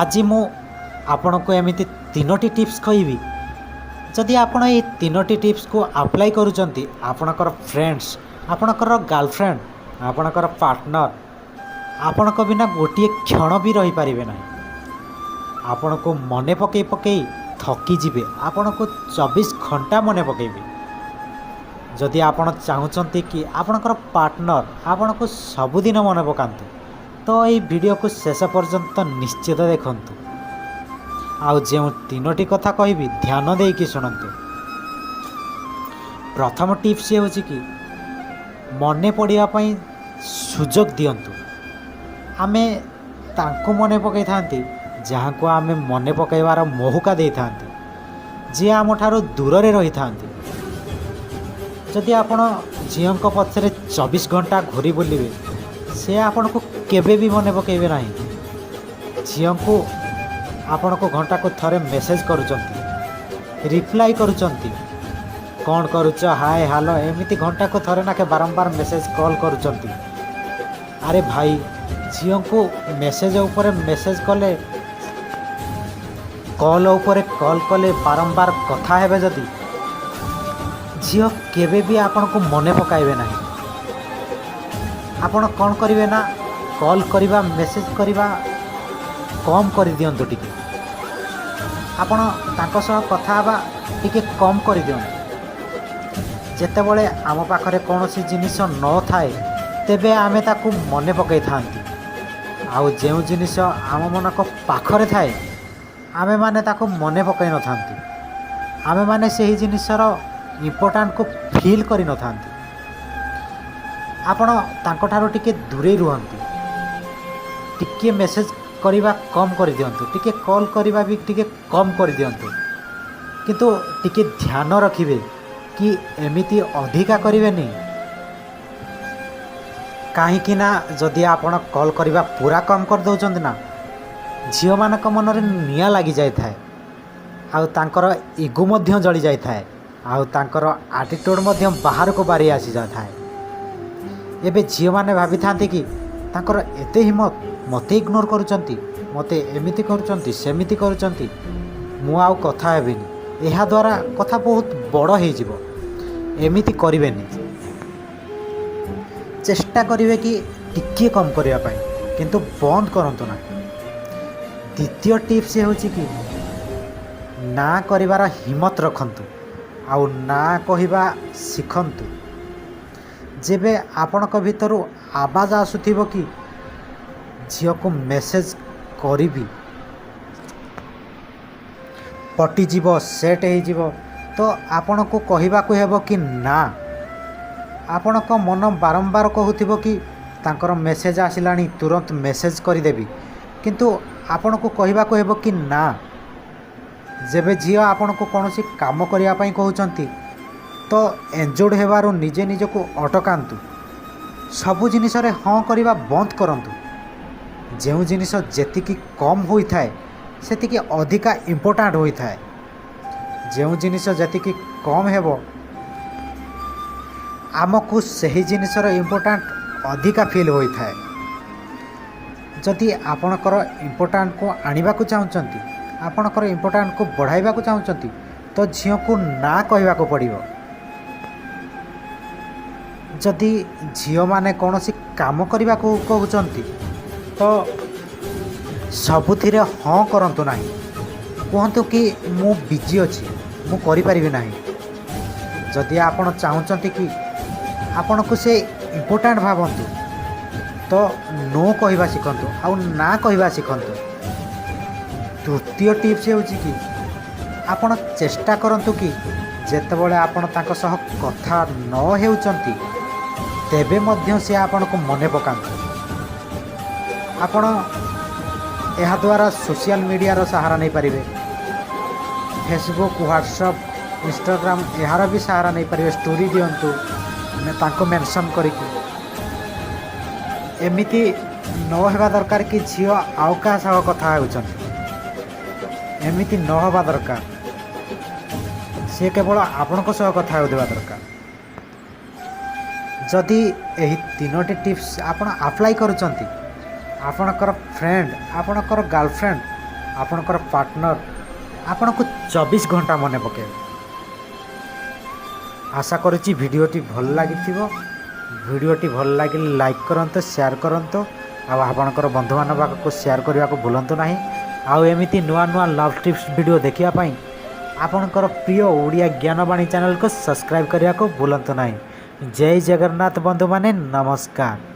ଆଜି ମୁଁ ଆପଣଙ୍କୁ ଏମିତି ତିନୋଟି ଟିପ୍ସ କହିବି। ଯଦି ଆପଣ ଏଇ ତିନୋଟି ଟିପ୍ସକୁ ଆପ୍ଲାଏ କରୁଛନ୍ତି, ଆପଣଙ୍କର ଫ୍ରେଣ୍ଡସ୍, ଆପଣଙ୍କର ଗାର୍ଲଫ୍ରେଣ୍ଡ, ଆପଣଙ୍କର ପାର୍ଟନର୍ ଆପଣଙ୍କ ବିନା ଗୋଟିଏ କ୍ଷଣ ବି ରହିପାରିବେ ନାହିଁ। ଆପଣଙ୍କୁ ମନେ ପକାଇ ପକାଇ ଥକିଯିବେ, ଆପଣଙ୍କୁ 24 ଘଣ୍ଟା ମନେ ପକାଇବେ। ଯଦି ଆପଣ ଚାହୁଁଛନ୍ତି କି ଆପଣଙ୍କର ପାର୍ଟନର୍ ଆପଣଙ୍କୁ ସବୁଦିନ ମନେ ପକାନ୍ତୁ, ତ ଏଇ ଭିଡ଼ିଓକୁ ଶେଷ ପର୍ଯ୍ୟନ୍ତ ନିଶ୍ଚିତ ଦେଖନ୍ତୁ ଆଉ ଯେଉଁ ତିନୋଟି କଥା କହିବି, ଧ୍ୟାନ ଦେଇକି ଶୁଣନ୍ତୁ। ପ୍ରଥମ ଟିପ୍ସ ହେଉଛି କି ମନେ ପଡ଼ିବା ପାଇଁ ସୁଯୋଗ ଦିଅନ୍ତୁ। ଆମେ ତାଙ୍କୁ ମନେ ପକାଇଥାନ୍ତି, ଯାହାକୁ ଆମେ ମନେ ପକାଇବାର ମଉକା ଦେଇଥାନ୍ତି, ଯିଏ ଆମଠାରୁ ଦୂରରେ ରହିଥାନ୍ତି। ଯଦି ଆପଣ ଝିଅଙ୍କ ପଛରେ 24 ଘଣ୍ଟା ଘୁରି ବୁଲିବେ, ସେ ଆପଣଙ୍କୁ କେବେ ବି ମନେ ପକାଇବେ ନାହିଁ। ଝିଅଙ୍କୁ ଆପଣଙ୍କୁ ଘଣ୍ଟାକୁ ଥରେ ମେସେଜ୍ କରୁଛନ୍ତି, ରିପ୍ଲାଏ କରୁଛନ୍ତି, କ'ଣ କରୁଛ, ହାଏ ହାଲୋ, ଏମିତି ଘଣ୍ଟାକୁ ଥରେ ନାଖେ ବାରମ୍ବାର ମେସେଜ୍, କଲ୍ କରୁଛନ୍ତି। ଆରେ ଭାଇ, ଝିଅଙ୍କୁ ମେସେଜ୍ ଉପରେ ମେସେଜ୍ କଲେ, କଲ୍ ଉପରେ କଲ୍ କଲେ, ବାରମ୍ବାର କଥା ହେବେ ଯଦି, ଝିଅ କେବେ ବି ଆପଣଙ୍କୁ ମନେ ପକାଇବେ ନାହିଁ। ଆପଣ କ'ଣ କରିବେ ନା, କଲ୍ କରିବା, ମେସେଜ୍ କରିବା କମ୍ କରିଦିଅନ୍ତୁ ଟିକେ। ଆପଣ ତାଙ୍କ ସହ କଥା ହେବା ଟିକେ କମ୍ କରିଦିଅନ୍ତୁ। ଯେତେବେଳେ ଆମ ପାଖରେ କୌଣସି ଜିନିଷ ନଥାଏ, ତେବେ ଆମେ ତାକୁ ମନେ ପକାଇଥାନ୍ତି। ଆଉ ଯେଉଁ ଜିନିଷ ଆମମାନଙ୍କ ପାଖରେ ଥାଏ, ଆମେମାନେ ତାକୁ ମନେ ପକାଇ ନଥାନ୍ତି। ଆମେମାନେ ସେହି ଜିନିଷର ଇମ୍ପୋର୍ଟାଣ୍ଟକୁ ଫିଲ୍ କରିନଥାନ୍ତି। ଆପଣ ତାଙ୍କଠାରୁ ଟିକେ ଦୂରେଇ ରୁହନ୍ତୁ, ଟିକିଏ ମେସେଜ୍ କରିବା କମ୍ କରିଦିଅନ୍ତୁ, ଟିକେ କଲ୍ କରିବା ବି ଟିକେ କମ୍ କରିଦିଅନ୍ତୁ। କିନ୍ତୁ ଟିକେ ଧ୍ୟାନ ରଖିବେ କି ଏମିତି ଅଧିକା କରିବେନି। କାହିଁକି ନା ଯଦି ଆପଣ କଲ୍ କରିବା ପୁରା କମ୍ କରିଦେଉଛନ୍ତି ନା, ଝିଅମାନଙ୍କ ମନରେ ନିଆଁ ଲାଗିଯାଇଥାଏ ଆଉ ତାଙ୍କର ଇଗୋ ମଧ୍ୟ ଜଳି ଯାଇଥାଏ ଆଉ ତାଙ୍କର ଆଟିଟ୍ୟୁଡ଼୍ ମଧ୍ୟ ବାହାରକୁ ବାହାରି ଆସିଯାଇଥାଏ। ଏବେ ଝିଅମାନେ ଭାବିଥାନ୍ତି କି ତାଙ୍କର ଏତେ ହିମ୍ମତ, ମୋତେ ଇଗ୍ନୋର କରୁଛନ୍ତି, ମୋତେ ଏମିତି କରୁଛନ୍ତି, ସେମିତି କରୁଛନ୍ତି, ମୁଁ ଆଉ କଥା ହେବିନି। ଏହାଦ୍ୱାରା କଥା ବହୁତ ବଡ଼ ହେଇଯିବ। ଏମିତି କରିବେନି। ଚେଷ୍ଟା କରିବେ କି ଟିକିଏ କମ୍ କରିବା ପାଇଁ, କିନ୍ତୁ ବନ୍ଦ କରନ୍ତୁ ନାହିଁ। ଦ୍ୱିତୀୟ ଟିପ୍ସ ହେଉଛି କି ନା କରିବାର ହିମ୍ମତ ରଖନ୍ତୁ ଆଉ ନା କହିବା ଶିଖନ୍ତୁ। ଯେବେ ଆପଣଙ୍କ ଭିତରୁ ଆବାଜ ଆସୁଥିବ କି ଝିଅକୁ ମେସେଜ୍ କରିବି, ପଟିଯିବ, ସେଟ୍ ହେଇଯିବ, ତ ଆପଣଙ୍କୁ କହିବାକୁ ହେବ କି ନା। ଆପଣଙ୍କ ମନ ବାରମ୍ବାର କହୁଥିବ କି ତାଙ୍କର ମେସେଜ୍ ଆସିଲାଣି, ତୁରନ୍ତ ମେସେଜ୍ କରିଦେବି, କିନ୍ତୁ ଆପଣଙ୍କୁ କହିବାକୁ ହେବ କି ନା। ଯେବେ ଝିଅ ଆପଣଙ୍କୁ କୌଣସି କାମ କରିବା ପାଇଁ କହୁଛନ୍ତି, ତ ଏନଜୋଡ଼ ହେବାରୁ ନିଜେ ନିଜକୁ ଅଟକାନ୍ତୁ। ସବୁ ଜିନିଷରେ ହଁ କରିବା ବନ୍ଦ କରନ୍ତୁ। ଯେଉଁ ଜିନିଷ ଯେତିକି କମ୍ ହୋଇଥାଏ, ସେତିକି ଅଧିକା ଇମ୍ପୋର୍ଟାଣ୍ଟ ହୋଇଥାଏ। ଯେଉଁ ଜିନିଷ ଯେତିକି କମ୍ ହେବ, ଆମକୁ ସେହି ଜିନିଷର ଇମ୍ପୋର୍ଟାଣ୍ଟ ଅଧିକା ଫିଲ୍ ହୋଇଥାଏ। ଯଦି ଆପଣଙ୍କର ଇମ୍ପୋର୍ଟାଣ୍ଟକୁ ଆଣିବାକୁ ଚାହୁଁଛନ୍ତି, ଆପଣଙ୍କର ଇମ୍ପୋର୍ଟାଣ୍ଟକୁ ବଢ଼ାଇବାକୁ ଚାହୁଁଛନ୍ତି, ତ ଝିଅକୁ ନା କହିବାକୁ ପଡ଼ିବ। ଯଦି ଝିଅମାନେ କୌଣସି କାମ କରିବାକୁ କହୁଛନ୍ତି, ତ ସବୁଥିରେ ହଁ କରନ୍ତୁ ନାହିଁ। କୁହନ୍ତୁ କି ମୁଁ ବିଜି ଅଛି, ମୁଁ କରିପାରିବି ନାହିଁ। ଯଦି ଆପଣ ଚାହୁଁଛନ୍ତି କି ଆପଣଙ୍କୁ ସେ ଇମ୍ପୋର୍ଟାଣ୍ଟ ଭାବନ୍ତୁ, ତ ନୋ କହିବା ଶିଖନ୍ତୁ ଆଉ ନା କହିବା ଶିଖନ୍ତୁ। ତୃତୀୟ ଟିପ୍ସ ହେଉଛି କି ଆପଣ ଚେଷ୍ଟା କରନ୍ତୁ କି ଯେତେବେଳେ ଆପଣ ତାଙ୍କ ସହ କଥା ନ ହେଉଛନ୍ତି, ତେବେ ମଧ୍ୟ ସେ ଆପଣଙ୍କୁ ମନେ ପକାନ୍ତୁ। ଆପଣ ଏହାଦ୍ୱାରା ସୋସିଆଲ ମିଡ଼ିଆର ସାହାରା ନେଇପାରିବେ। ଫେସବୁକ୍, ହ୍ୱାଟ୍ସଅପ୍, ଇନଷ୍ଟାଗ୍ରାମ, ଏହାର ବି ସାହାରା ନେଇପାରିବେ। ଷ୍ଟୋରି ଦିଅନ୍ତୁ ତାଙ୍କୁ ମେନସନ୍ କରିକି। ଏମିତି ନ ହେବା ଦରକାର କି ଝିଅ ଆଉ କାହା ସହ କଥା ହେଉଛନ୍ତି। ଏମିତି ନ ହେବା ଦରକାର। ସିଏ କେବଳ ଆପଣଙ୍କ ସହ କଥା ହେଉଥିବା ଦରକାର। ଯଦି ଏହି ତିନୋଟି ଟିପ୍ସ ଆପଣ ଆପ୍ଲାଏ କରୁଛନ୍ତି, ଆପଣଙ୍କର ଫ୍ରେଣ୍ଡ, ଆପଣଙ୍କର ଗାର୍ଲଫ୍ରେଣ୍ଡ ଆପଣଙ୍କର ପାର୍ଟନର୍ ଆପଣଙ୍କୁ 24 ଘଣ୍ଟା ମନେ ପକାଇବେ। ଆଶା କରୁଛି ଭିଡ଼ିଓଟି ଭଲ ଲାଗିଥିବ। ଭିଡ଼ିଓଟି ଭଲ ଲାଗିଲେ ଲାଇକ୍ କରନ୍ତୁ, ସେୟାର କରନ୍ତୁ ଆଉ ଆପଣଙ୍କର ବନ୍ଧୁମାନଙ୍କ ପାଖକୁ ସେୟାର କରିବାକୁ ଭୁଲନ୍ତୁ ନାହିଁ। ଆଉ ଏମିତି ନୂଆ ନୂଆ ଲଭ୍ ଟିପ୍ସ ଭିଡ଼ିଓ ଦେଖିବା ପାଇଁ ଆପଣଙ୍କର ପ୍ରିୟ ଓଡ଼ିଆ ଜ୍ଞାନବାଣୀ ଚ୍ୟାନେଲକୁ ସବସ୍କ୍ରାଇବ୍ କରିବାକୁ ଭୁଲନ୍ତୁ ନାହିଁ। ଜୟ ଜଗନ୍ନାଥ ବନ୍ଧୁମାନେ, ନମସ୍କାର।